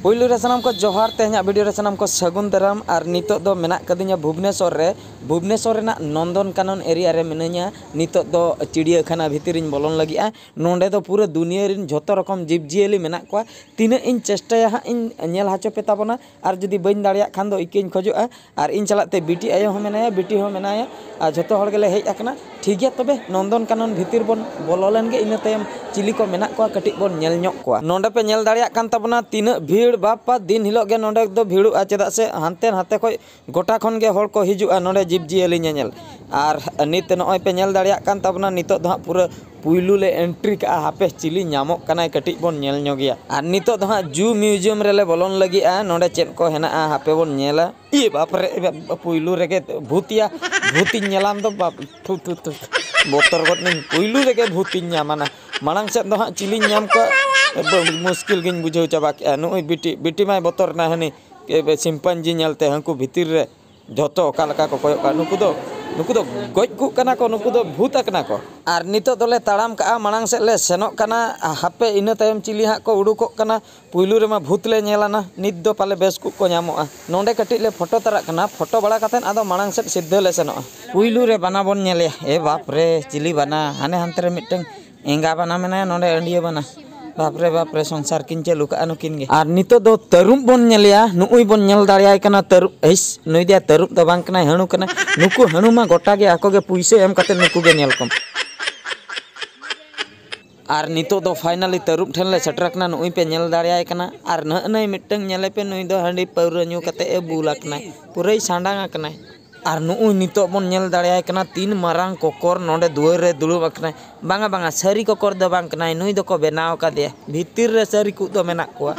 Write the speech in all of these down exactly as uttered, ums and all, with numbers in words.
ᱯᱩᱭᱞᱩ ᱨᱮ ᱥᱟᱱᱟᱢ ᱠᱚ ᱡᱚᱦᱟᱨ, ᱛᱮᱦᱮᱧᱟᱜ ᱵᱷᱤᱰᱤᱭᱳ ᱨᱮ ᱥᱟᱱᱟᱢ ᱠᱚ ᱥᱟᱹᱜᱩᱱ ᱫᱟᱨᱟᱢ᱾ ᱟᱨ ᱱᱤᱛᱚᱜ ᱫᱚ ᱢᱮᱱᱟᱜ ᱠᱟᱫᱤᱧᱟ ᱵᱷᱩᱵᱽᱱᱮᱥᱚᱨ ᱨᱮ, ᱵᱷᱩᱵᱽᱱᱮᱥᱚᱨ ᱨᱮᱱᱟᱜ ᱱᱚᱱᱫᱚᱱ ᱠᱟᱱᱚᱱ ᱮᱨᱤᱭᱟ ᱨᱮ ᱢᱤᱱᱟᱹᱧᱟ᱾ ᱱᱤᱛᱚᱜ ᱫᱚ ᱪᱤᱲᱤᱭᱟᱹᱠᱷᱟᱱᱟ ᱵᱷᱤᱛᱤᱨ ᱤᱧ ᱵᱚᱞᱚᱱ ᱞᱟᱹᱜᱤᱫᱼᱟ᱾ ᱱᱚᱸᱰᱮ ᱫᱚ ᱯᱩᱨᱟᱹ ᱫᱩᱱᱤᱭᱟᱹ ᱨᱮᱱ ᱡᱷᱚᱛᱚ ᱨᱚᱠᱚᱢ ᱡᱤᱵᱽᱼᱡᱤᱭᱟᱹᱞᱤ ᱢᱮᱱᱟᱜ ᱠᱚᱣᱟ᱾ ᱛᱤᱱᱟᱹᱜ ᱤᱧ ᱪᱮᱥᱴᱟᱭᱟ ᱦᱟᱸᱜ ᱤᱧ ᱧᱮᱞ ᱦᱚᱪᱚ ᱯᱮ ᱛᱟᱵᱚᱱᱟ, ᱟᱨ ᱡᱩᱫᱤ ᱵᱟᱹᱧ ᱫᱟᱲᱮᱭᱟᱜ ᱠᱷᱟᱱ ᱫᱚ ᱤᱠᱟᱹᱧ ᱠᱷᱚᱡᱚᱜᱼᱟ᱾ ᱟᱨ ᱤᱧ ᱥᱟᱞᱟᱜ ᱛᱮ ᱵᱤᱴᱤ ᱟᱭᱳ ᱦᱚᱸ ᱢᱮᱱᱟᱭᱟ, ᱟᱨ ᱡᱷᱚᱛᱚ ᱦᱚᱲ ᱜᱮᱞᱮ ᱦᱮᱡ ᱟᱠᱟᱱᱟ᱾ ᱴᱷᱤᱠ ᱜᱮᱭᱟ, ᱛᱚᱵᱮ ᱱᱚᱱᱫᱚᱱ ᱠᱟᱱᱚᱱ ᱵᱷᱤᱛᱤᱨ ᱵᱚᱱ ᱵᱚᱞᱚ ᱞᱮᱱ ᱜᱮ, ᱤᱱᱟᱹ ᱛᱟᱭᱚᱢ ᱪᱤᱞᱤ ᱠᱚ ᱢᱮᱱᱟᱜ ᱠᱚᱣᱟ ᱠᱟᱹᱴᱤᱡ ᱵᱚᱱ ᱧᱮᱞ ᱧᱚᱜ ᱠᱚᱣᱟ᱾ ᱱᱚᱸᱰᱮ ᱯᱮ ᱧᱮᱞ ᱫᱟᱲᱮᱭᱟᱜ ᱠᱟᱱ ᱛᱟᱵᱚᱱᱟ ᱛᱤᱱᱟᱹᱜ ᱵᱷᱤᱲ, ᱵᱟᱯᱟ ᱫᱤᱱ ᱦᱤᱞᱳᱜ ᱜᱮ ᱱᱚᱸᱰᱮ ᱫᱚ ᱵᱷᱤᱲᱚᱜᱼᱟ, ᱪᱮᱫᱟᱜ ᱥᱮ ᱦᱟᱱᱛᱮ ᱱᱟᱛᱮ ᱠᱷᱚᱡ ᱜᱚᱴᱟ ᱠᱷᱚᱱ ᱜᱮ ᱦᱚᱲ ᱠᱚ ᱦᱤᱡᱩᱜᱼᱟ ᱱᱚᱸᱰᱮ ᱡᱤᱵᱽ ᱡᱤᱭᱟᱹᱞᱤ ᱧᱮᱧᱮᱞ᱾ ᱟᱨ ᱱᱤᱛ ᱱᱚᱜᱼᱚᱭ ᱯᱮ ᱧᱮᱞ ᱫᱟᱲᱮᱭᱟᱜ ᱠᱟᱱ ᱛᱟᱵᱚᱱᱟ, ᱱᱤᱛᱚᱜ ᱫᱚ ᱦᱟᱸᱜ ᱯᱩᱨᱟᱹ ᱯᱩᱭᱞᱩ ᱞᱮ ᱮᱱᱴᱨᱤ ᱠᱟᱜᱼᱟ᱾ ᱦᱟᱯᱮ ᱪᱤᱞᱤ ᱧᱟᱢᱚᱜ ᱠᱟᱱᱟᱭ, ᱠᱟᱹᱴᱤᱡ ᱵᱚᱱ ᱧᱮᱞ ᱧᱚᱜᱮᱭᱟ᱾ ᱟᱨ ᱱᱤᱛᱚᱜ ᱫᱚ ᱦᱟᱸᱜ ᱡᱩ ᱢᱤᱭᱩᱡᱤᱭᱟᱢ ᱨᱮᱞᱮ ᱵᱚᱞᱚᱱ ᱞᱟᱹᱜᱤᱫᱼᱟ᱾ ᱱᱚᱸᱰᱮ ᱪᱮᱫ ᱠᱚ ᱦᱮᱱᱟᱜᱼᱟ ᱦᱟᱯᱮ ᱵᱚᱱ ᱧᱮᱞᱟ᱾ ᱤᱭᱟᱹ ᱵᱟᱯᱨᱮ, ᱯᱩᱭᱞᱩ ᱨᱮᱜᱮ ᱵᱷᱩᱛᱤᱭᱟ, ᱵᱷᱩᱛᱤᱧ ᱧᱮᱞᱟᱢ ᱫᱚ ᱵᱟᱯ-, ᱛᱷᱩ, ᱛᱷᱩ, ᱛᱷᱩ᱾ ᱵᱚᱛᱚᱨ ᱜᱚᱫ ᱱᱟᱹᱧ, ᱯᱩᱭᱞᱩ ᱨᱮᱜᱮ ᱵᱷᱩᱛᱤᱧ ᱧᱟᱢᱟ ᱱᱟ᱾ ᱢᱟᱲᱟᱝ ᱥᱮᱫ ᱫᱚ ᱦᱟᱸᱜ ᱪᱤᱞᱤᱧ ᱧᱟᱢ ᱠᱚᱣᱟ, ᱵ-, ᱢᱩᱥᱠᱤᱞ ᱜᱤᱧ ᱵᱩᱡᱷᱟᱹᱣ ᱪᱟᱵᱟ ᱠᱮᱜᱼᱟ᱾ ᱱᱩᱜᱼᱩᱭ ᱵᱤᱴᱤ, ᱵᱤᱴᱤ ᱢᱟᱭ ᱵᱚᱛᱚᱨ ᱮᱱᱟ ᱦᱟᱹᱱᱤ, ᱮ, ᱵᱮ, chimpanzee ᱧᱮᱞᱛᱮ ᱦᱟᱹᱱᱠᱩ ᱵᱷᱤᱛᱤᱨ ᱨᱮ᱾ ᱡᱷᱚᱛᱚ ᱚᱠᱟ ᱞᱮᱠᱟ ᱠᱚ ᱠᱚᱭᱚᱜ ᱠᱟᱜᱼᱟ, ᱱᱩᱠᱩ ᱫᱚ, ᱱᱩᱠᱩ ᱫᱚ ᱜᱚᱡ ᱠᱚᱜ ᱠᱟᱱᱟ ᱠᱚ, ᱱᱩᱠᱩ ᱫᱚ ᱵᱷᱩᱛ ᱟᱠᱟᱱᱟ ᱠᱚ᱾ ᱟᱨ ᱱᱤᱛᱚᱜ ᱫᱚᱞᱮ ᱛᱟᱲᱟᱢ ᱠᱟᱜᱼᱟ, ᱢᱟᱲᱟᱝ ᱥᱮᱫ ᱞᱮ ᱥᱮᱱᱚᱜ ᱠᱟᱱᱟ᱾ ᱦᱟᱯᱮ ᱤᱱᱟᱹ ᱛᱟᱭᱚᱢ ᱪᱤᱞᱤ ᱦᱟᱸᱜ ᱠᱚ ᱩᱰᱩᱠᱚᱜ ᱠᱟᱱᱟ᱾ ᱯᱩᱭᱞᱩ ᱨᱮᱢᱟ ᱵᱷᱩᱛ ᱞᱮ ᱧᱮᱞ ᱟᱱᱟ, ᱱᱤᱛ ᱫᱚ ᱯᱟᱞᱮ ᱵᱮᱥ ᱠᱚᱜ ᱠᱚ ᱧᱟᱢᱚᱜᱼᱟ᱾ ᱱᱚᱸᱰᱮ ᱠᱟᱹᱴᱤᱡ ᱞᱮ ᱯᱷᱳᱴᱳ ᱛᱟᱨᱟᱜ ᱠᱟᱱᱟ, ᱯᱷᱳᱴᱳ ᱵᱟᱲᱟ ᱠᱟᱛᱮᱫ ᱟᱫᱚ ᱢᱟᱲᱟᱝ ᱥᱮᱫ ᱥᱤᱫᱷᱟᱹ ᱞᱮ ᱥᱮᱱᱚᱜᱼᱟ᱾ ᱯᱩᱭᱞᱩ ᱨᱮ ᱵᱟᱱᱟ ᱵᱚᱱ ᱧᱮᱞᱮᱭᱟ᱾ ᱮ ᱵᱟᱯ ᱨᱮ, ᱪᱤᱞᱤ ᱵᱟᱱᱟ! ᱦᱟᱱᱮ ᱦᱟᱱᱛᱮ ᱨᱮ ᱢᱤᱫᱴᱟᱝ ᱮᱸᱜᱟ ᱵᱟᱱᱟ ᱢᱮᱱᱟᱭᱟ, ᱱᱚᱸᱰᱮ ᱟᱹᱸᱰᱭᱟᱹ ᱵᱟᱱᱟ᱾ ᱵᱟᱯ ᱨᱮ ᱵᱟᱯ ᱨᱮ, ᱥᱚᱝᱥᱟᱨ ᱠᱤᱱ ᱪᱟᱹᱞᱩ ᱠᱟᱜᱼᱟ ᱱᱩᱠᱤᱱ ᱜᱮ᱾ ᱟᱨ ᱱᱤᱛᱚᱜ ᱫᱚ ᱛᱟᱹᱨᱩᱵ ᱵᱚᱱ ᱧᱮᱞᱮᱭᱟ, ᱱᱩᱜᱼᱩᱭ ᱵᱚᱱ ᱧᱮᱞ ᱫᱟᱲᱮᱭᱟᱭ ᱠᱟᱱᱟ ᱛᱟᱹᱨᱩᱵ᱾ ᱦᱤᱥ, ᱱᱩᱭ ᱫᱚᱭᱟ ᱛᱟᱹᱨᱩᱵ ᱫᱚ ᱵᱟᱝ ᱠᱟᱱᱟᱭ, ᱦᱟᱹᱬᱩ ᱠᱟᱱᱟᱭ᱾ ᱱᱩᱠᱩ ᱦᱟᱹᱬᱩ ᱢᱟ ᱜᱚᱴᱟ ᱜᱮ, ᱟᱠᱚ ᱜᱮ ᱯᱩᱭᱥᱟᱹ ᱮᱢ ᱠᱟᱛᱮ ᱱᱩᱠᱩ ᱜᱮ ᱧᱮᱞ ᱠᱚᱢ᱾ ᱟᱨ ᱱᱤᱛᱚᱜ ᱫᱚ finally ᱛᱟᱹᱨᱩᱵ ᱴᱷᱮᱱ ᱞᱮ ᱥᱮᱴᱮᱨ ᱟᱠᱟᱱᱟ᱾ ᱱᱩᱜᱼᱩᱭ ᱯᱮ ᱧᱮᱞ ᱫᱟᱲᱮᱭᱟᱭ ᱠᱟᱱᱟ᱾ ᱟᱨ ᱱᱟᱹᱜ ᱱᱟᱹᱭ ᱢᱤᱫᱴᱟᱝ ᱧᱮᱞᱮ ᱯᱮ, ᱱᱩᱭ ᱫᱚ ᱦᱟᱺᱰᱤ ᱯᱟᱹᱣᱨᱟᱹ ᱧᱩ ᱠᱟᱛᱮ ᱮ ᱵᱩᱞ ᱟᱠᱟᱱᱟᱭ, ᱯᱩᱨᱟᱹᱭ ᱥᱟᱸᱰᱟᱝ ᱟᱠᱟᱱᱟᱭ᱾ ᱟᱨ ᱱᱩᱜᱼᱩᱭ ᱱᱤᱛᱚᱜ ᱵᱚᱱ ᱧᱮᱞ ᱫᱟᱲᱮᱭᱟᱭ ᱠᱟᱱᱟ, ᱛᱤᱱ ᱢᱟᱨᱟᱝ ᱠᱚᱠᱚᱨ ᱱᱚᱰᱮ ᱫᱩᱣᱟᱹᱨ ᱨᱮ ᱫᱩᱲᱩᱵ ᱟᱠᱟᱱᱟᱭ᱾ ᱵᱟᱝᱟ, ᱵᱟᱝᱟ, ᱥᱟᱹᱨᱤ ᱠᱚᱠᱚᱨ ᱫᱚ ᱵᱟᱝ ᱠᱟᱱᱟᱭ, ᱱᱩᱭ ᱫᱚᱠᱚ ᱵᱮᱱᱟᱣ ᱟᱠᱟᱫᱮᱭᱟ, ᱵᱷᱤᱛᱤᱨ ᱨᱮ ᱥᱟᱹᱨᱤ ᱠᱚ ᱫᱚ ᱢᱮᱱᱟᱜ ᱠᱚᱣᱟ᱾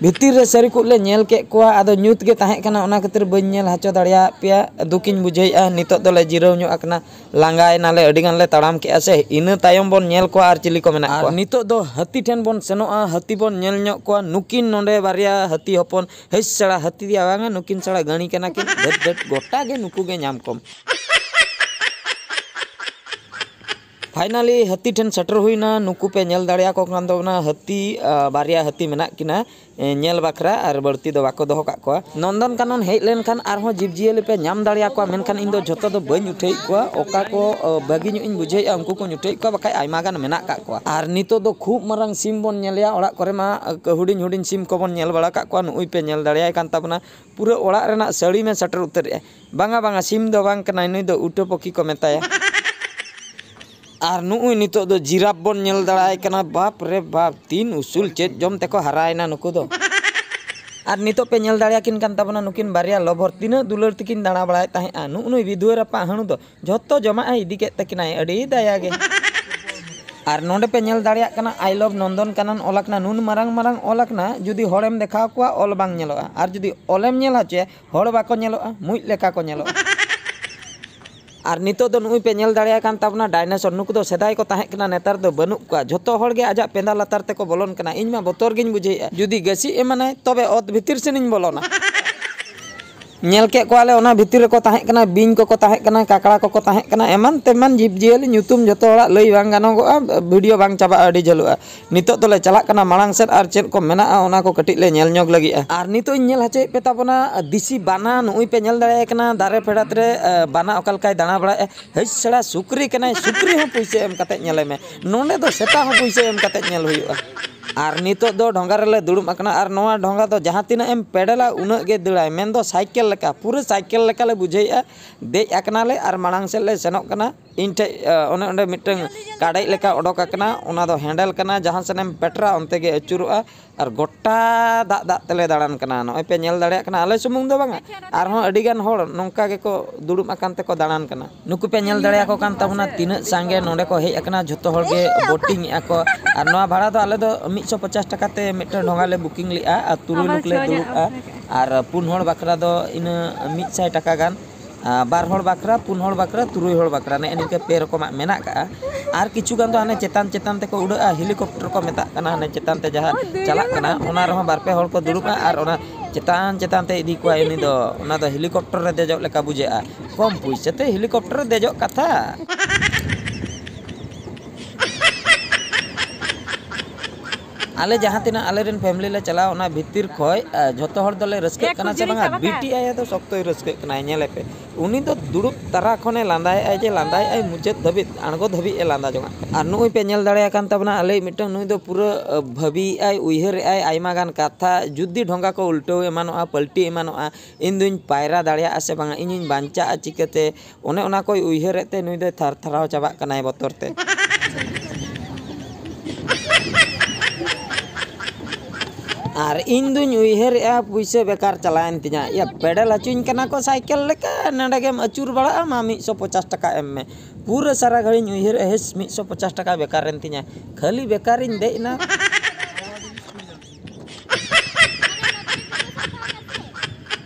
ᱵᱷᱤᱛᱤᱨ ᱨᱮ ᱥᱟᱹᱨᱤ ᱠᱚ ᱞᱮ ᱧᱮᱞ ᱠᱮᱫ ᱠᱚᱣᱟ, ᱟᱫᱚ ᱧᱩᱛ ᱜᱮ ᱛᱟᱦᱮᱸ ᱠᱟᱱᱟ, ᱚᱱᱟ ᱠᱷᱟᱹᱛᱤᱨ ᱵᱟᱹᱧ ᱧᱮᱞ ᱦᱚᱪᱚ ᱫᱟᱲᱮᱭᱟᱫ ᱯᱮᱭᱟ᱾ ᱫᱩᱠᱤᱧ ᱵᱩᱡᱷᱟᱹᱣᱮᱫᱼᱟ᱾ ᱱᱤᱛᱚᱜ ᱫᱚᱞᱮ ᱡᱤᱨᱟᱹᱣ ᱧᱚᱜ ᱟᱠᱟᱱᱟ, ᱞᱟᱸᱜᱟᱭᱮᱱᱟᱞᱮ, ᱟᱹᱰᱤ ᱜᱟᱱ ᱞᱮ ᱛᱟᱲᱟᱢ ᱠᱮᱜᱼᱟ ᱥᱮ᱾ ᱤᱱᱟᱹ ᱛᱟᱭᱚᱢ ᱵᱚᱱ ᱧᱮᱞ ᱠᱚᱣᱟ ᱟᱨ ᱪᱤᱞᱤ ᱠᱚ ᱢᱮᱱᱟᱜ ᱟᱨ ᱠᱚᱣᱟ᱾ ᱱᱤᱛᱚᱜ ᱫᱚ ᱦᱟᱹᱛᱤ ᱴᱷᱮᱱ ᱵᱚᱱ ᱥᱮᱱᱚᱜᱼᱟ, ᱦᱟᱹᱛᱤ ᱵᱚᱱ ᱧᱮᱞ ᱧᱚᱜ ᱠᱚᱣᱟ᱾ ᱱᱩᱠᱤᱱ ᱱᱚᱰᱮ ᱵᱟᱨᱭᱟ ᱦᱟᱹᱛᱤ ᱦᱚᱯᱚᱱ, ᱦᱮᱸᱥ ᱥᱟᱲᱟ ᱦᱟᱹᱛᱤ ᱫᱮᱭᱟ ᱵᱟᱝᱟ, ᱱᱩᱠᱤᱱ ᱥᱟᱲᱟ ᱜᱟᱹᱲᱤ ᱠᱟᱱᱟ ᱠᱤᱱ᱾ ᱫᱷᱟᱹᱴ ᱫᱷᱟᱹᱴ, ᱜᱚᱴᱟ ᱜᱮ ᱱᱩᱠᱩ ᱜᱮ ᱧᱟᱢ ᱠᱚᱢ᱾ ᱯᱷᱟᱭᱱᱟᱞᱤ ᱦᱟᱹᱛᱤ ᱴᱷᱮᱱ ᱥᱮᱴᱮᱨ ᱦᱩᱭᱱᱟ᱾ ᱱᱩᱠᱩ ᱯᱮ ᱧᱮᱞ ᱫᱟᱲᱮᱭᱟᱠᱚ ᱠᱟᱱ ᱛᱟᱵᱚᱱᱟ, ᱦᱟᱹᱛᱤ, ᱟ, ᱵᱟᱨᱭᱟ ᱦᱟᱹᱛᱤ ᱢᱮᱱᱟᱜ ᱠᱤᱱᱟ, ᱮ, ᱧᱮᱞ ᱵᱟᱠᱷᱨᱟ, ᱟᱨ ᱵᱟᱹᱲᱛᱤ ᱫᱚ ᱵᱟᱠᱚ ᱫᱚᱦᱚ ᱠᱟᱜ ᱠᱚᱣᱟ᱾ ᱱᱚᱱᱫᱚᱱ ᱠᱟᱱᱚᱱ ᱦᱮᱡ ᱞᱮᱱᱠᱷᱟᱱ ᱟᱨᱦᱚᱸ ᱡᱤᱵᱽᱼᱡᱤᱭᱟᱹᱞᱤ ᱯᱮ ᱧᱟᱢ ᱫᱟᱲᱮᱭᱟᱠᱚᱣᱟ, ᱢᱮᱱᱠᱷᱟᱱ ᱤᱧ ᱫᱚ ᱡᱷᱚᱛᱚ ᱫᱚ ᱵᱟᱹᱧ ᱩᱴᱷᱟᱹᱭᱮᱫ ᱠᱚᱣᱟ᱾ ᱚᱠᱟ ᱠᱚ, ᱟ, ᱵᱷᱟᱹᱜᱤ ᱧᱚᱜ ᱤᱧ ᱵᱩᱡᱷᱟᱹᱣᱮᱫᱼᱟ, ᱩᱱᱠᱩ ᱠᱚᱧ ᱩᱴᱷᱟᱹᱭᱮᱫ ᱠᱚᱣᱟ, ᱵᱟᱠᱷᱟᱡ ᱟᱭᱢᱟ ᱜᱟᱱ ᱢᱮᱱᱟᱜ ᱠᱟᱜ ᱠᱚᱣᱟ᱾ ᱟᱨ ᱱᱤᱛᱚᱜ ᱫᱚ ᱠᱷᱩᱵ ᱢᱟᱨᱟᱝ ᱥᱤᱢ ᱵᱚᱱ ᱧᱮᱞᱮᱭᱟ, ᱚᱲᱟᱜ ᱠᱚᱨᱮ ᱢᱟ, ᱟ, ᱦᱩᱰᱤᱧ ᱦᱩᱰᱤᱧ ᱥᱤᱢ ᱠᱚᱵᱚᱱ ᱧᱮᱞ ᱵᱟᱲᱟ ᱠᱟᱜ ᱠᱚᱣᱟ᱾ ᱱᱩᱜᱼᱩᱭ ᱯᱮ ᱧᱮᱞ ᱫᱟᱲᱮᱭᱟᱭ ᱠᱟᱱ ᱛᱟᱵᱚᱱᱟ, ᱯᱩᱨᱟᱹ ᱚᱲᱟᱜ ᱨᱮᱱᱟᱜ ᱥᱟᱹᱲᱤᱢᱮ ᱥᱮᱴᱮᱨ ᱩᱛᱟᱹᱨᱮᱜᱼᱟ᱾ ᱵᱟᱝᱟ, ᱵᱟᱝᱟ, ᱥᱤᱢ ᱫᱚ ᱵᱟᱝ ᱠᱟᱱᱟᱭ, ᱱᱩᱭ ᱫᱚ ᱩᱴᱟᱹ ᱯᱚᱠᱷᱤ ᱠᱚ ᱢᱮᱛᱟᱭᱟ᱾ ᱟᱨ ᱱᱩᱜᱼᱩᱭ ᱱᱤᱛᱚᱜ ᱫᱚ ᱡᱤᱨᱟᱯ ᱵᱚᱱ ᱧᱮᱞ ᱫᱟᱲᱮᱭᱟᱭ ᱠᱟᱱᱟ᱾ ᱵᱟᱯ ᱨᱮ ᱵᱟᱯ, ᱛᱤᱱ ᱩᱥᱩᱞ, ᱪᱮᱫ ᱡᱚᱢ ᱛᱮᱠᱚ ᱦᱟᱨᱟᱭᱮᱱᱟ ᱱᱩᱠᱩ ᱫᱚ᱾ ᱟᱨ ᱱᱤᱛᱚᱜ ᱯᱮ ᱧᱮᱞ ᱫᱟᱲᱮᱭᱟᱠᱤᱱ ᱠᱟᱱ ᱛᱟᱵᱚᱱᱟ ᱱᱩᱠᱤᱱ ᱵᱟᱨᱭᱟ ᱞᱚᱵᱷᱚᱨ, ᱛᱤᱱᱟᱹᱜ ᱫᱩᱞᱟᱹᱲ ᱛᱮᱠᱤᱱ ᱫᱟᱬᱟ ᱵᱟᱲᱟᱭᱮᱫ ᱛᱟᱦᱮᱸᱫᱼᱟ᱾ ᱱᱩᱜᱼᱩ ᱱᱩᱭ ᱵᱤᱫᱷᱩᱣᱟᱹ ᱨᱟᱯᱟᱜ ᱦᱟᱹᱬᱩ ᱫᱚ ᱡᱷᱚᱛᱚ ᱡᱚᱢᱟᱜ ᱮ ᱤᱫᱤ ᱠᱮᱫ ᱛᱟᱹᱠᱤᱱᱟᱭ, ᱟᱹᱰᱤ ᱫᱟᱭᱟ ᱜᱮ᱾ ᱟᱨ ᱱᱚᱰᱮ ᱯᱮ ᱧᱮᱞ ᱫᱟᱲᱮᱭᱟᱜ ᱠᱟᱱᱟ, "I love ᱱᱚᱱᱫᱚᱱ ᱠᱟᱱᱚᱱ" ᱚᱞ ᱟᱠᱟᱱᱟ, ᱱᱩᱱ ᱢᱟᱨᱟᱝ ᱢᱟᱨᱟᱝ ᱚᱞ ᱟᱠᱟᱱᱟ, ᱡᱩᱫᱤ ᱦᱚᱲᱮᱢ ᱫᱮᱠᱷᱟᱣ ᱠᱚᱣᱟ, ᱚᱞ ᱵᱟᱝ ᱧᱮᱞᱚᱜᱼᱟ, ᱟᱨ ᱡᱩᱫᱤ ᱚᱞᱮᱢ ᱧᱮᱞ ᱦᱚᱪᱚᱭᱟ, ᱦᱚᱲ ᱵᱟᱠᱚ ᱧᱮᱞᱚᱜᱼᱟ, ᱢᱩᱡ ᱞᱮᱠᱟ ᱠᱚ ᱧᱮᱞᱚᱜᱼᱟ᱾ ᱟᱨ ᱱᱤᱛᱚᱜ ᱫᱚ ᱱᱩᱜᱼᱩᱭ ᱯᱮ ᱧᱮᱞ ᱫᱟᱲᱮᱭᱟᱜ ᱠᱟᱱ ᱛᱟᱵᱚᱱᱟ ᱰᱟᱭᱱᱮᱥᱚᱨ, ᱱᱩᱠᱩ ᱫᱚ ᱥᱮᱫᱟᱭ ᱠᱚ ᱛᱟᱦᱮᱸ ᱠᱟᱱᱟ, ᱱᱮᱛᱟᱨ ᱫᱚ ᱵᱟᱹᱱᱩᱜ ᱠᱚᱣᱟ, ᱡᱷᱚᱛᱚ ᱦᱚᱲ ᱜᱮ ᱟᱡᱟᱜ ᱯᱮᱸᱫᱟ ᱞᱟᱛᱟᱨ ᱛᱮᱠᱚ ᱵᱚᱞᱚᱱ ᱠᱟᱱᱟ᱾ ᱤᱧ ᱢᱟ ᱵᱚᱛᱚᱨ ᱜᱤᱧ ᱵᱩᱡᱷᱟᱹᱣᱮᱫᱼᱟ, ᱡᱩᱫᱤ ᱜᱟᱹᱥᱤ ᱮᱢᱟᱱᱟᱭ ᱛᱚᱵᱮ ᱚᱛ ᱵᱷᱤᱛᱤᱨ ᱥᱮᱱᱤᱧ ᱵᱚᱞᱚᱱᱟ᱾ ᱧᱮᱞ ᱠᱮᱫ ᱠᱚᱣᱟᱞᱮ, ᱚᱱᱟ ᱵᱷᱤᱛᱤᱨ ᱨᱮᱠᱚ ᱛᱟᱦᱮᱸ ᱠᱟᱱᱟ, ᱵᱤᱧ ᱠᱚᱠᱚ ᱛᱟᱦᱮᱸ ᱠᱟᱱᱟ, ᱠᱟᱠᱲᱟ ᱠᱚᱠᱚ ᱛᱟᱦᱮᱸ ᱠᱟᱱᱟ, ᱮᱢᱟᱱ ᱛᱮᱢᱟᱱ ᱡᱤᱵᱽᱼᱡᱤᱭᱟᱹᱞᱤ ᱧᱩᱛᱩᱢ ᱡᱷᱚᱛᱚ ᱦᱚᱲᱟᱜ ᱞᱟᱹᱭ ᱵᱟᱝ ᱜᱟᱱᱚᱜᱚᱜᱼᱟ, ᱵᱷᱤᱰᱤᱭᱳ ᱵᱟᱝ ᱪᱟᱵᱟᱜᱼᱟ, ᱟᱹᱰᱤ ᱡᱷᱟᱹᱞᱚᱜᱼᱟ᱾ ᱱᱤᱛᱚᱜ ᱫᱚᱞᱮ ᱪᱟᱞᱟᱜ ᱠᱟᱱᱟ ᱢᱟᱲᱟᱝ ᱥᱮᱫ, ᱟᱨ ᱪᱮᱫ ᱠᱚ ᱢᱮᱱᱟᱜᱼᱟ ᱚᱱᱟ ᱠᱚ ᱠᱟᱹᱴᱤᱡ ᱞᱮ ᱧᱮᱞ ᱧᱚᱜ ᱞᱟᱹᱜᱤᱫᱼᱟ᱾ ᱟᱨ ᱱᱤᱛᱚᱜ ᱤᱧ ᱧᱮᱞ ᱦᱚᱪᱚᱭᱮᱫ ᱯᱮ ᱛᱟᱵᱚᱱᱟ ᱫᱮᱥᱤ ᱵᱟᱱᱟ, ᱱᱩᱜᱼᱩᱭ ᱯᱮ ᱧᱮᱞ ᱫᱟᱲᱮᱭᱟᱭ ᱠᱟᱱᱟ ᱫᱟᱨᱮ ᱯᱷᱮᱰᱟᱛ ᱨᱮ, ᱮ, ᱵᱟᱱᱟ ᱚᱠᱟ ᱞᱮᱠᱟᱭ ᱫᱟᱬᱟ ᱵᱟᱲᱟᱭᱮᱫᱼᱟ᱾ ᱦᱮᱡ ᱥᱮᱬᱟ ᱥᱩᱠᱨᱤ ᱠᱟᱱᱟᱭ, ᱥᱩᱠᱨᱤ ᱦᱚᱸ ᱯᱩᱭᱥᱟᱹ ᱮᱢ ᱠᱟᱛᱮ ᱧᱮᱞᱮ ᱢᱮ, ᱱᱚᱰᱮ ᱫᱚ ᱥᱮᱛᱟ ᱦᱚᱸ ᱯᱩᱭᱥᱟᱹ ᱮᱢ ᱠᱟᱛᱮ ᱧᱮᱞ ᱦᱩᱭᱩᱜᱼᱟ᱾ ᱟᱨ ᱱᱤᱛᱚᱜ ᱫᱚ ᱰᱷᱚᱸᱜᱟ ᱨᱮᱞᱮ ᱫᱩᱲᱩᱵ ᱟᱠᱟᱱᱟ, ᱟᱨ ᱱᱚᱣᱟ ᱰᱷᱚᱸᱜᱟ ᱫᱚ ᱡᱟᱦᱟᱸ ᱛᱤᱱᱟᱹᱜ ᱮᱢ ᱯᱮᱰᱮᱞᱟ ᱩᱱᱟᱹᱜ ᱜᱮ ᱫᱟᱹᱲᱟᱭ, ᱢᱮᱱᱫᱚ ᱥᱟᱭᱠᱮᱞ ᱞᱮᱠᱟ, ᱯᱩᱨᱟᱹ ᱥᱟᱭᱠᱮᱞ ᱞᱮᱠᱟ ᱞᱮ ᱵᱩᱡᱷᱟᱹᱣᱮᱫᱼᱟ᱾ ᱫᱮᱡ ᱟᱠᱟᱱᱟᱞᱮ ᱟᱨ ᱢᱟᱲᱟᱝ ᱥᱮᱫ ᱞᱮ ᱥᱮᱱᱚᱜ ᱠᱟᱱᱟ᱾ ᱤᱧ ᱴᱷᱮᱡ, ᱮ, ᱚᱱᱮ ᱚᱸᱰᱮ ᱢᱤᱫᱴᱟᱝ ᱠᱟᱰᱮᱡ ᱞᱮᱠᱟ ᱚᱰᱚᱠ ᱟᱠᱟᱱᱟ, ᱚᱱᱟ ᱫᱚ ᱦᱮᱱᱰᱮᱞ ᱠᱟᱱᱟ, ᱡᱟᱦᱟᱸ ᱥᱮᱫ ᱮᱢ ᱯᱮᱴᱨᱟ ᱚᱱᱛᱮ ᱜᱮ ᱟᱹᱪᱩᱨᱚᱜᱼᱟ᱾ ᱟᱨ ᱜᱚᱴᱟ ᱫᱟᱜ ᱫᱟᱜ ᱛᱮᱞᱮ ᱫᱟᱬᱟᱱ ᱠᱟᱱᱟ᱾ ᱱᱚᱜᱼᱚᱭ ᱯᱮ ᱧᱮᱞ ᱫᱟᱲᱮᱭᱟᱜ ᱠᱟᱱᱟ, ᱟᱞᱮ ᱥᱩᱢᱩᱝ ᱫᱚ ᱵᱟᱝᱟ, ᱟᱨᱦᱚᱸ ᱟᱹᱰᱤ ᱜᱟᱱ ᱦᱚᱲ ᱱᱚᱝᱠᱟ ᱜᱮᱠᱚ ᱫᱩᱲᱩᱵ ᱟᱠᱟᱱ ᱛᱮᱠᱚ ᱫᱟᱬᱟᱱ ᱠᱟᱱᱟ᱾ ᱱᱩᱠᱩ ᱯᱮ ᱧᱮᱞ ᱫᱟᱲᱮᱭᱟᱠᱚ ᱠᱟᱱ ᱛᱟᱵᱚᱱᱟ, ᱛᱤᱱᱟᱹᱜ ᱥᱟᱸᱜᱮ ᱱᱚᱰᱮ ᱠᱚ ᱦᱮᱡ ᱟᱠᱟᱱᱟ, ᱡᱷᱚᱛᱚ ᱦᱚᱲ ᱜᱮ ᱵᱳᱴᱤᱝ ᱮᱫᱼᱟ ᱠᱚ᱾ ᱟᱨ ᱱᱚᱣᱟ ᱵᱷᱟᱲᱟ ᱫᱚ ᱟᱞᱮ ᱫᱚ ᱢᱤᱫ ᱥᱚ ᱯᱚᱪᱟᱥ ᱴᱟᱠᱟ ᱛᱮ ᱢᱤᱫᱴᱮᱱ ᱰᱷᱚᱸᱜᱟ ᱞᱮ ᱵᱩᱠᱤᱝ ᱞᱮᱫᱼᱟ, ᱟᱨ ᱛᱩᱨᱩᱭ ᱞᱳᱠ ᱞᱮ ᱫᱩᱲᱩᱵᱼᱟ᱾ ᱟᱨ ᱯᱩᱱ ᱦᱚᱲ ᱵᱟᱠᱷᱨᱟ ᱫᱚ ᱤᱱᱟᱹ ᱢᱤᱫ ᱥᱟᱭ ᱴᱟᱠᱟ ᱜᱟᱱ᱾ ᱟᱨ ᱵᱟᱨ ᱦᱚᱲ ᱵᱟᱠᱷᱨᱟ, ᱯᱩᱱ ᱦᱚᱲ ᱵᱟᱠᱷᱨᱟ, ᱛᱩᱨᱩᱭ ᱦᱚᱲ ᱵᱟᱠᱷᱨᱟ, ᱱᱮᱜᱼᱮ ᱱᱤᱝᱠᱟᱹ ᱯᱮ ᱨᱚᱠᱚᱢᱟᱜ ᱢᱮᱱᱟᱜ ᱠᱟᱜᱼᱟ᱾ ᱟᱨ ᱠᱤᱪᱷᱩ ᱜᱟᱱ ᱫᱚ ᱦᱟᱱᱮ ᱪᱮᱛᱟᱱ ᱪᱮᱛᱟᱱ ᱛᱮᱠᱚ ᱩᱰᱟᱹᱜᱼᱟ, ᱦᱮᱞᱤᱠᱚᱯᱴᱟᱨ ᱠᱚ ᱢᱮᱛᱟᱜ ᱠᱟᱱᱟ, ᱦᱟᱱᱮ ᱪᱮᱛᱟᱱ ᱛᱮ ᱡᱟᱦᱟᱸ ᱪᱟᱞᱟᱜ ᱠᱟᱱᱟ, ᱚᱱᱟ ᱨᱮᱦᱚᱸ ᱵᱟᱨ ᱯᱮ ᱦᱚᱲ ᱠᱚ ᱫᱩᱲᱩᱵᱼᱟ ᱟᱨ ᱚᱱᱟ ᱪᱮᱛᱟᱱ ᱪᱮᱛᱟᱱ ᱛᱮ ᱤᱫᱤ ᱠᱚᱣᱟᱭ ᱩᱱᱤ ᱫᱚ᱾ ᱚᱱᱟ ᱫᱚ ᱦᱮᱞᱤᱠᱚᱯᱴᱟᱨ ᱨᱮ ᱫᱮᱡᱚᱜ ᱞᱮᱠᱟ ᱵᱩᱡᱷᱟᱹᱜᱼᱟ᱾ ᱠᱚᱢ ᱯᱩᱭᱥᱟᱹ ᱛᱮ ᱦᱮᱞᱤᱠᱚᱯᱴᱟᱨ ᱨᱮ ᱫᱮᱡᱚᱜ ᱠᱟᱛᱷᱟ᱾ ᱟᱞᱮ ᱡᱟᱦᱟᱸ ᱛᱤᱱᱟᱹᱜ ᱟᱞᱮᱨᱮᱱ ᱯᱷᱮᱢᱤᱞᱤ ᱞᱮ ᱪᱟᱞᱟᱣ, ᱚᱱᱟ ᱵᱷᱤᱛᱤᱨ ᱠᱷᱚᱡ ᱡᱷᱚᱛᱚ ᱦᱚᱲ ᱫᱚᱞᱮ ᱨᱟᱹᱥᱠᱟᱹᱜ ᱠᱟᱱᱟ ᱥᱮ ᱵᱟᱝᱟ? ᱵᱤᱴᱤ ᱟᱭᱳ ᱫᱚ ᱥᱚᱠᱛᱚᱭ ᱨᱟᱹᱥᱠᱟᱹᱜ ᱠᱟᱱᱟᱭ, ᱧᱮᱞᱮ ᱯᱮ᱾ ᱩᱱᱤ ᱫᱚ ᱫᱩᱲᱩᱵ ᱛᱟᱨᱟ ᱠᱷᱚᱱᱮ ᱞᱟᱸᱫᱟᱭᱮᱫᱼᱟᱭ ᱡᱮ ᱞᱟᱸᱫᱟᱭᱮᱫᱼᱟᱭ, ᱢᱩᱪᱟᱹᱫ ᱫᱷᱟᱹᱵᱤᱡ, ᱟᱬᱜᱚ ᱫᱷᱟᱹᱵᱤᱡ ᱮ ᱞᱟᱸᱫᱟ ᱡᱚᱝᱟᱜ ᱠᱟᱱᱟ᱾ ᱟᱨ ᱱᱩᱜᱼᱩᱭ ᱯᱮ ᱧᱮᱞ ᱫᱟᱲᱮᱭᱟᱜ ᱠᱟᱱ ᱛᱟᱵᱚᱱᱟ, ᱟᱞᱮᱭᱤᱡ ᱢᱤᱫᱴᱟᱝ ᱱᱩᱭ ᱫᱚ ᱯᱩᱨᱟᱹ ᱵᱷᱟᱹᱵᱤᱭᱮᱫᱼᱟᱭ, ᱩᱭᱦᱟᱹᱨᱮᱫᱼᱟᱭ, ᱟᱭᱢᱟ ᱜᱟᱱ ᱠᱟᱛᱷᱟ, ᱡᱩᱫᱤ ᱰᱷᱚᱸᱜᱟ ᱠᱚ ᱩᱞᱴᱟᱹᱣ ᱮᱢᱟᱱᱚᱜᱼᱟ, ᱯᱟᱹᱞᱴᱤ ᱮᱢᱟᱱᱚᱜᱼᱟ, ᱤᱧ ᱫᱩᱧ ᱯᱟᱭᱨᱟ ᱫᱟᱲᱮᱭᱟᱜᱼᱟ ᱥᱮ ᱵᱟᱝᱟ, ᱤᱧᱤᱧ ᱵᱟᱧᱪᱟᱜᱼᱟ ᱪᱤᱠᱟᱹᱛᱮ, ᱚᱱᱮ ᱚᱱᱟ ᱠᱚᱭ ᱩᱭᱦᱟᱹᱨᱮᱫ ᱛᱮ ᱱᱩᱭ ᱫᱚᱭ ᱛᱷᱟᱨ ᱛᱷᱟᱨᱟᱣ ᱪᱟᱵᱟᱜ ᱠᱟᱱᱟᱭ ᱵᱚᱛᱚᱨ ᱛᱮ᱾ ᱟᱨ ᱤᱧ ᱫᱩᱧ ᱩᱭᱦᱟᱹᱨᱮᱜᱼᱟ, ᱯᱩᱭᱥᱟᱹ ᱵᱮᱠᱟᱨ ᱪᱟᱞᱟᱣᱮᱱ ᱛᱤᱧᱟ᱾ ᱭᱟ, ᱯᱮᱰᱮᱞ ᱦᱚᱪᱚᱧ ᱠᱟᱱᱟ ᱠᱚ ᱥᱟᱭᱠᱮᱞ ᱞᱮᱠᱟ, ᱱᱚᱰᱮ ᱜᱮᱢ ᱟᱹᱪᱩᱨ ᱵᱟᱲᱟᱜᱼᱟ, ᱢᱟ ᱢᱤᱫ ᱥᱚ ᱯᱚᱪᱟᱥ ᱴᱟᱠᱟ ᱮᱢ ᱢᱮ᱾ ᱯᱩᱨᱟᱹ ᱥᱟᱨᱟ ᱜᱷᱟᱹᱲᱤᱧ ᱩᱭᱦᱟᱹᱨᱮᱜᱼᱟ, ᱦᱮᱥ, ᱢᱤᱫ ᱥᱚ ᱯᱚᱪᱟᱥ ᱴᱟᱠᱟ ᱵᱮᱠᱟᱨᱮᱱ ᱛᱤᱧᱟ, ᱠᱷᱟᱹᱞᱤ ᱵᱮᱠᱟᱨᱤᱧ ᱫᱮᱡ ᱮᱱᱟ᱾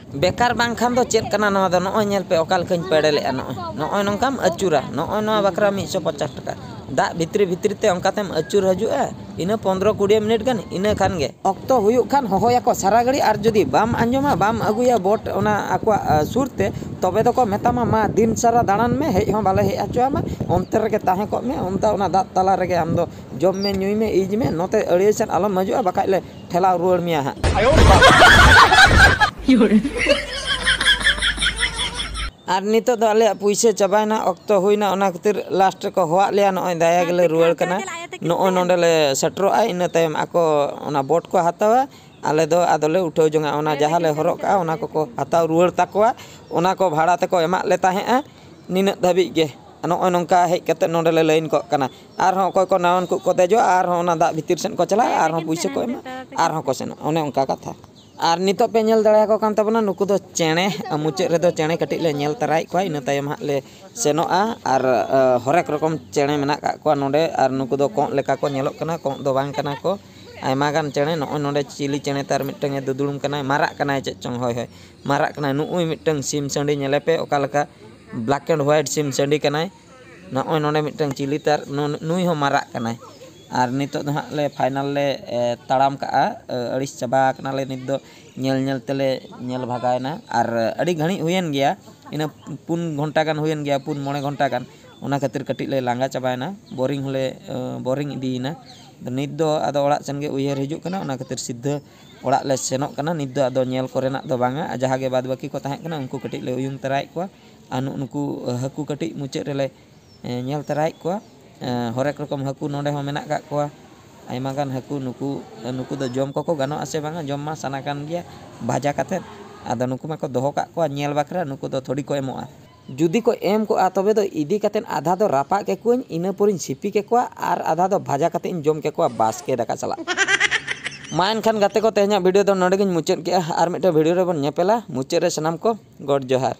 ᱵᱮᱠᱟᱨ ᱵᱟᱝᱠᱷᱟᱱ ᱫᱚ ᱪᱮᱫ ᱠᱟᱱᱟ ᱱᱚᱣᱟ ᱫᱚ? ᱱᱚᱜᱼᱚᱭ ᱧᱮᱞ ᱯᱮ, ᱚᱠᱟ ᱞᱮᱠᱟᱧ ᱯᱮᱰᱮᱞᱮᱜᱼᱟ᱾ ᱱᱚᱜᱼᱚᱭ, ᱱᱚᱜᱼᱚᱭ ᱱᱚᱝᱠᱟᱢ ᱟᱹᱪᱩᱨᱟ, ᱱᱚᱜᱼᱚᱭ ᱱᱚᱣᱟ ᱵᱟᱠᱷᱨᱟ ᱢᱤᱫ ᱥᱚ ᱯᱚᱪᱟᱥ ᱴᱟᱠᱟ᱾ ᱫᱟᱜ ᱵᱷᱤᱛᱨᱤ ᱵᱷᱤᱛᱨᱤ ᱛᱮ ᱚᱱᱠᱟᱛᱮᱢ ᱟᱹᱪᱩᱨ ᱦᱤᱡᱩᱜᱼᱟ, ᱤᱱᱟᱹ ᱯᱚᱱᱫᱽᱨᱚ ᱠᱩᱲᱤ ᱢᱤᱱᱤᱴ ᱜᱟᱱ, ᱤᱱᱟᱹ ᱠᱷᱟᱱ ᱜᱮ᱾ ᱚᱠᱛᱚ ᱦᱩᱭᱩᱜ ᱠᱷᱟᱱ ᱦᱚᱦᱚᱭᱟᱠᱚ ᱥᱟᱨᱟ ᱜᱷᱟᱹᱲᱤ, ᱟᱨ ᱡᱩᱫᱤ ᱵᱟᱢ ᱟᱸᱡᱚᱢᱟ, ᱵᱟᱢ ᱟᱹᱜᱩᱭᱟ ᱵᱳᱴ ᱚᱱᱟ ᱟᱠᱚᱣᱟᱜ, ᱟ, ᱥᱩᱨ ᱛᱮ, ᱛᱚᱵᱮ ᱫᱚᱠᱚ ᱢᱮᱛᱟᱢᱟ, "ᱢᱟ, ᱫᱤᱱ ᱥᱟᱨᱟ ᱫᱟᱬᱟᱱ ᱢᱮ, ᱦᱮᱡ ᱦᱚᱸ ᱵᱟᱞᱮ ᱦᱮᱡ ᱦᱚᱪᱚᱣᱟᱢᱟ, ᱚᱱᱛᱮ ᱨᱮᱜᱮ ᱛᱟᱦᱮᱸ ᱠᱚᱜ ᱢᱮ, ᱚᱱᱛᱮ ᱚᱱᱟ ᱫᱟᱜ ᱛᱟᱞᱟ ᱨᱮᱜᱮ ᱟᱢ ᱫᱚ ᱡᱚᱢ ᱢᱮ, ᱧᱩᱭ ᱢᱮ, ᱤᱡ ᱢᱮ, ᱱᱚᱛᱮ ᱟᱹᱲᱤᱭᱟᱹ ᱥᱮᱫ ᱟᱞᱚᱢ ᱦᱤᱡᱩᱜᱼᱟ, ᱵᱟᱠᱷᱟᱡ ᱞᱮ ᱴᱷᱮᱞᱟᱣ ᱨᱩᱣᱟᱹᱲ ᱢᱮᱭᱟ ᱦᱟᱸᱜ᱾" ᱟᱨ ᱱᱤᱛᱚᱜ ᱫᱚ ᱟᱞᱮᱭᱟᱜ ᱯᱩᱭᱥᱟᱹ ᱪᱟᱵᱟᱭᱮᱱᱟ, ᱚᱠᱛᱚ ᱦᱩᱭᱱᱟ, ᱚᱱᱟ ᱠᱷᱟᱹᱛᱤᱨ ᱞᱟᱥᱴ ᱨᱮᱠᱚ ᱦᱚᱦᱚᱣᱟᱫ ᱞᱮᱭᱟ, ᱱᱚᱜᱼᱚᱭ ᱫᱟᱭᱟ ᱜᱮᱞᱮ ᱨᱩᱣᱟᱹᱲ ᱠᱟᱱᱟ, ᱱᱚᱜᱼᱚᱭ ᱱᱚᱸᱰᱮ ᱞᱮ ᱥᱮᱴᱮᱨᱚᱜᱼᱟ, ᱤᱱᱟᱹ ᱛᱟᱭᱚᱢ ᱟᱠᱚ ᱚᱱᱟ ᱵᱳᱴ ᱠᱚ ᱦᱟᱛᱟᱣᱟ, ᱟᱞᱮ ᱫᱚ ᱟᱫᱚᱞᱮ ᱩᱴᱷᱟᱹᱣ ᱡᱚᱝᱟ, ᱚᱱᱟ ᱡᱟᱦᱟᱸ ᱞᱮ ᱦᱚᱨᱚᱜ ᱠᱟᱜᱼᱟ, ᱚᱱᱟ ᱠᱚᱠᱚ ᱦᱟᱛᱟᱣ ᱨᱩᱣᱟᱹᱲ ᱛᱟᱠᱚᱣᱟ, ᱚᱱᱟ ᱠᱚ ᱵᱷᱟᱲᱟ ᱛᱮᱠᱚ ᱮᱢᱟᱜ ᱞᱮ ᱛᱟᱦᱮᱸᱜᱼᱟ, ᱱᱤᱱᱟᱹᱜ ᱫᱷᱟᱹᱵᱤᱡ ᱜᱮ᱾ ᱱᱚᱜᱼᱚᱭ ᱱᱚᱝᱠᱟ ᱦᱮᱡ ᱠᱟᱛᱮ ᱱᱚᱸᱰᱮ ᱞᱮ ᱞᱟᱭᱤᱱ ᱠᱚᱜ ᱠᱟᱱᱟ, ᱟᱨᱦᱚᱸ ᱚᱠᱚᱭ ᱠᱚ ᱱᱟᱣᱟᱱ ᱠᱚ ᱠᱚ ᱫᱮᱡᱚᱜᱼᱟ, ᱟᱨᱦᱚᱸ ᱚᱱᱟ ᱫᱟᱜ ᱵᱷᱤᱛᱤᱨ ᱥᱮᱫ ᱠᱚ ᱪᱟᱞᱟᱜᱼᱟ, ᱟᱨᱦᱚᱸ ᱯᱩᱭᱥᱟᱹ ᱠᱚ ᱮᱢᱟ, ᱟᱨᱦᱚᱸ ᱠᱚ ᱥᱮᱱᱚᱜᱼᱟ, ᱚᱱᱮ ᱚᱱᱠᱟ ᱠᱟᱛᱷᱟ᱾ ᱟᱨ ᱱᱤᱛᱚᱜ ᱯᱮ ᱧᱮᱞ ᱫᱟᱲᱮᱭᱟᱠᱚ ᱠᱟᱱ ᱛᱟᱵᱚᱱᱟ, ᱱᱩᱠᱩ ᱫᱚ ᱪᱮᱬᱮ, ᱢᱩᱪᱟᱹᱫ ᱨᱮᱫᱚ ᱪᱮᱬᱮ ᱠᱟᱹᱴᱤᱡ ᱞᱮ ᱧᱮᱞ ᱛᱟᱨᱟᱭᱮᱫ ᱠᱚᱣᱟ, ᱤᱱᱟᱹ ᱛᱟᱭᱚᱢ ᱦᱟᱸᱜ ᱞᱮ ᱥᱮᱱᱚᱜᱼᱟ᱾ ᱟᱨ, ᱟ, ᱦᱚᱨᱮᱠ ᱨᱚᱠᱚᱢ ᱪᱮᱬᱮ ᱢᱮᱱᱟᱜ ᱠᱟᱜ ᱠᱚᱣᱟ ᱱᱚᱰᱮ, ᱟᱨ ᱱᱩᱠᱩ ᱫᱚ ᱠᱚᱸᱜ ᱞᱮᱠᱟ ᱠᱚ ᱧᱮᱞᱚᱜ ᱠᱟᱱᱟ, ᱠᱚᱸᱜ ᱫᱚ ᱵᱟᱝ ᱠᱟᱱᱟ ᱠᱚ, ᱟᱭᱢᱟ ᱜᱟᱱ ᱪᱮᱬᱮ᱾ ᱱᱚᱜᱼᱚᱭ ᱱᱚᱰᱮ ᱪᱤᱞᱤ ᱪᱮᱬᱮ ᱛᱟᱨ ᱢᱤᱫᱴᱟᱝ ᱮ ᱫᱩᱫᱩᱲᱩᱢ ᱠᱟᱱᱟᱭ, ᱢᱟᱨᱟᱜ ᱠᱟᱱᱟᱭ ᱪᱮᱫ ᱪᱚᱝ, ᱦᱳᱭ, ᱦᱳᱭ, ᱢᱟᱨᱟᱜ ᱠᱟᱱᱟᱭ᱾ ᱱᱩᱜᱼᱩᱭ ᱢᱤᱫᱴᱟᱝ ᱥᱤᱢ ᱥᱟᱺᱰᱤ, ᱧᱮᱞᱮ ᱯᱮ ᱚᱠᱟ ᱞᱮᱠᱟ black and white ᱥᱤᱢ ᱥᱟᱺᱰᱤ ᱠᱟᱱᱟᱭ᱾ ᱱᱚᱜᱼᱚᱭ ᱱᱚᱰᱮ ᱢᱤᱫᱴᱟᱝ ᱪᱤᱞᱤ ᱛᱟᱨ, ᱱᱩ-, ᱱᱩᱭ ᱦᱚᱸ ᱢᱟᱨᱟᱜ ᱠᱟᱱᱟᱭ᱾ ᱟᱨ ᱱᱤᱛᱚᱜ ᱫᱚ ᱦᱟᱸᱜ ᱞᱮ ᱯᱷᱟᱭᱱᱟᱞ ᱞᱮ, ᱮ, ᱛᱟᱲᱟᱢ ᱠᱟᱜᱼᱟ᱾ ᱮ, ᱟᱹᱲᱤᱥ ᱪᱟᱵᱟ ᱟᱠᱟᱱᱟᱞᱮ ᱱᱤᱛ ᱫᱚ, ᱧᱮᱞ ᱧᱮᱞ ᱛᱮᱞᱮ ᱧᱮᱞ ᱵᱷᱟᱜᱟᱣᱮᱱᱟ᱾ ᱟᱨ ᱟᱹᱰᱤ ᱜᱷᱟᱹᱲᱤᱡ ᱦᱩᱭᱮᱱ ᱜᱮᱭᱟ, ᱤᱱᱟᱹ ᱯᱩᱱ ᱜᱷᱚᱱᱴᱟ ᱜᱟᱱ ᱦᱩᱭᱮᱱ ᱜᱮᱭᱟ, ᱯᱩᱱ ᱢᱚᱬᱮ ᱜᱷᱚᱱᱴᱟ ᱜᱟᱱ᱾ ᱚᱱᱟ ᱠᱷᱟᱹᱛᱤᱨ ᱠᱟᱹᱴᱤᱡ ᱞᱮ ᱞᱟᱸᱜᱟ ᱪᱟᱵᱟᱭᱮᱱᱟ, ᱵᱳᱨᱤᱝ ᱦᱚᱸᱞᱮ, ᱮ, ᱵᱳᱨᱤᱝ ᱤᱫᱤᱭᱮᱱᱟ᱾ ᱟᱫᱚ ᱱᱤᱛ ᱫᱚ ᱟᱫᱚ ᱚᱲᱟᱜ ᱥᱮᱱ ᱜᱮ ᱩᱭᱦᱟᱹᱨ ᱦᱤᱡᱩᱜ ᱠᱟᱱᱟ, ᱚᱱᱟ ᱠᱷᱟᱹᱛᱤᱨ ᱥᱤᱫᱷᱟᱹ ᱚᱲᱟᱜ ᱞᱮ ᱥᱮᱱᱚᱜ ᱠᱟᱱᱟ᱾ ᱱᱤᱛ ᱫᱚ ᱟᱫᱚ ᱧᱮᱞ ᱠᱚᱨᱮᱱᱟᱜ ᱫᱚ ᱵᱟᱝᱟ, ᱟᱨ ᱡᱟᱦᱟᱸ ᱜᱮ ᱵᱟᱫ ᱵᱟᱹᱠᱤ ᱠᱚ ᱛᱟᱦᱮᱸ ᱠᱟᱱᱟ, ᱩᱱᱠᱩ ᱠᱟᱹᱴᱤᱡ ᱞᱮ ᱩᱭᱩᱝ ᱛᱟᱨᱟᱭᱮᱫ ᱠᱚᱣᱟ᱾ ᱟᱨ ᱱᱩᱜᱼᱩ ᱱᱩᱠᱩ ᱦᱟᱹᱠᱩ ᱠᱟᱹᱴᱤᱡ ᱢᱩᱪᱟᱹᱫ ᱨᱮᱞᱮ, ᱮ, ᱧᱮᱞ ᱛᱟᱨᱟᱭᱮᱫ ᱠᱚᱣᱟ᱾ ᱮ, ᱦᱚᱨᱮᱠ ᱨᱚᱠᱚᱢ ᱦᱟᱹᱠᱩ ᱱᱚᱰᱮ ᱦᱚᱸ ᱢᱮᱱᱟᱜ ᱠᱟᱜ ᱠᱚᱣᱟ, ᱟᱭᱢᱟ ᱜᱟᱱ ᱦᱟᱹᱠᱩ᱾ ᱱᱩᱠᱩ, ᱱᱩᱠᱩ ᱫᱚ ᱡᱚᱢ ᱠᱚᱠᱚ ᱜᱟᱱᱚᱜᱼᱟ ᱥᱮ ᱵᱟᱝᱟ? ᱡᱚᱢ ᱢᱟ ᱥᱟᱱᱟ ᱠᱟᱱ ᱜᱮᱭᱟ ᱵᱷᱟᱡᱟ ᱠᱟᱛᱮᱫ᱾ ᱟᱫᱚ ᱱᱩᱠᱩ ᱢᱟᱠᱚ ᱫᱚᱦᱚ ᱠᱟᱜ ᱠᱚᱣᱟ ᱧᱮᱞ ᱵᱟᱠᱷᱨᱟ, ᱱᱩᱠᱩ ᱫᱚ ᱛᱷᱚᱲᱤ ᱠᱚ ᱮᱢᱚᱜᱼᱟ᱾ ᱡᱩᱫᱤ ᱠᱚ ᱮᱢ ᱠᱚᱜᱼᱟ, ᱛᱚᱵᱮ ᱫᱚ ᱤᱫᱤ ᱠᱟᱛᱮᱫ ᱟᱫᱷᱟ ᱫᱚ ᱨᱟᱯᱟᱜ ᱠᱮᱠᱚᱣᱟᱹᱧ, ᱤᱱᱟᱹ ᱯᱚᱨᱮᱧ ᱥᱤᱯᱤ ᱠᱮᱠᱚᱣᱟ ᱟᱨ ᱟᱫᱷᱟ ᱫᱚ ᱵᱷᱟᱡᱟ ᱠᱟᱛᱮᱫ ᱤᱧ ᱡᱚᱢ ᱠᱮᱠᱚᱣᱟ ᱵᱟᱥᱠᱮ ᱫᱟᱠᱟ ᱥᱟᱞᱟᱜ᱾ ᱢᱟ ᱮᱱᱠᱷᱟᱱ ᱜᱟᱛᱮ ᱠᱚ, ᱛᱮᱦᱮᱧᱟᱜ ᱵᱷᱤᱰᱤᱭᱳ ᱫᱚ ᱱᱚᱰᱮ ᱜᱤᱧ ᱢᱩᱪᱟᱹᱫ ᱠᱮᱜᱼᱟ᱾ ᱟᱨ ᱢᱤᱫᱴᱮᱱ ᱵᱷᱤᱰᱤᱭᱳ ᱨᱮᱵᱚᱱ ᱧᱮᱯᱮᱞᱟ᱾ ᱢᱩᱪᱟᱹᱫ ᱨᱮ ᱥᱟᱱᱟᱢ ᱠᱚ ᱜᱚᱰ ᱡᱚᱦᱟᱨ᱾